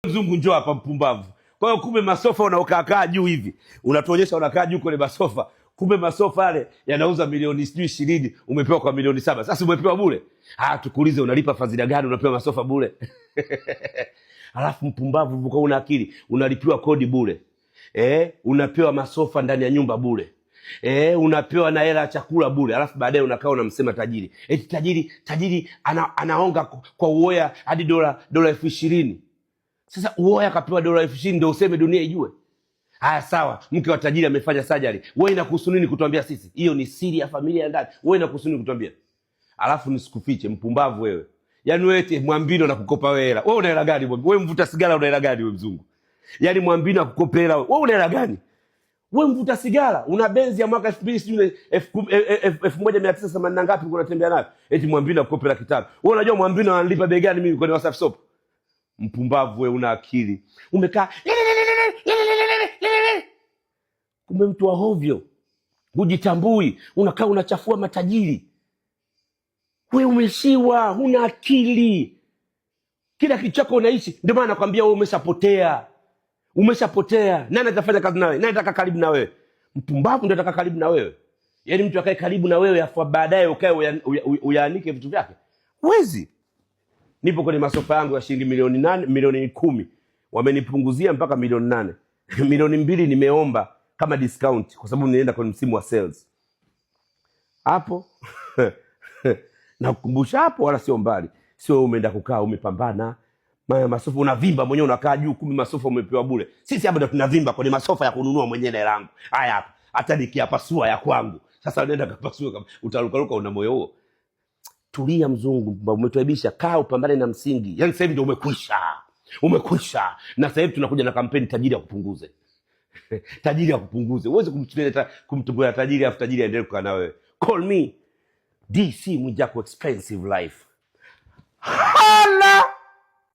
Mzungu njoo hapa mpumbavu. Kwa hiyo kumbe masofa unaokaakaa juu hivi, unatuonyesha unakaa juu kwenye masofa, kumbe masofa yale yanauza milioni sijui 20, umepewa kwa milioni 7. Sasa umepewa bure. Ah, tukuulize unalipa fadhila gani unapewa masofa bure? Alafu mpumbavu uko una akili, unalipiwa kodi bure. Unapewa masofa ndani ya nyumba bure. Unapewa na hela ya chakula bure. Alafu baadaye unakaa unamsema tajiri. Eti tajiri anaonga kwa uoya hadi dola 20,000. Sasa uoya akapewa dola 20,000 ndio useme dunia ijue? Haya sawa, mke wa tajiri amefanya surgery. Wewe inakuhusu nini kutuambia sisi? Hiyo ni siri ya familia ya ndani. Wewe inakuhusu nini kutuambia? Alafu nisikufiche mpumbavu wewe. Yaani wewe eti Mwambino nakukopa wewe hela. Wewe una hela gani bwana? Wewe mvuta sigara una hela gani wewe mzungu? Yaani Mwambino akukopa hela wewe. Wewe una hela gani? Wewe mvuta sigara una benzi ya mwaka 2000 sijui 1980 na ngapi unatembea nayo? Eti Mwambino akukope 500,000. Wewe unajua Mwambino analipa bei gani mimi kwenye Wasafi Soap? Mpumbavu wewe, una akili. Umekaa kumbe mtu wa hovyo, hujitambui, unakaa unachafua matajiri. We umeshiwa, huna akili, kila kitu chako unaishi. Ndio maana nakwambia wewe umeshapotea, umeshapotea. Nani atafanya kazi nawe? Nani ataka karibu na wewe? Mpumbavu ndio ataka karibu na wewe. Yaani mtu akae karibu na wewe afu baadaye ukae uyaanike vitu vyake, huwezi. Nipo kwenye masofa yangu ya shilingi milioni 8, milioni 10, wamenipunguzia mpaka milioni 8. Milioni 2 nimeomba kama discount kwa sababu nilienda kwenye msimu wa sales hapo. Nakukumbusha hapo, wala sio mbali, sio wewe umeenda kukaa umepambana maya masofa unavimba mwenyewe unakaa juu, kumbe masofa umepewa bure. Sisi hapa ndo tunavimba kwenye masofa ya kununua mwenyewe na hela yangu. Haya hapa, hata nikiapasua ya kwangu. Sasa unaenda kapasua, utarukaruka, una moyo huo? Tulia mzungu, umetuaibisha. Kaa upambane na msingi. Yaani sasa hivi ndio umekwisha, umekwisha. Na sasa hivi tunakuja na kampeni tajiri akupunguze, tajiri akupunguze. Huwezi kumtumbulia tajiri afu tajiri aendelee kukaa na wewe. Call me DC Mwijaku, expensive life. Hala!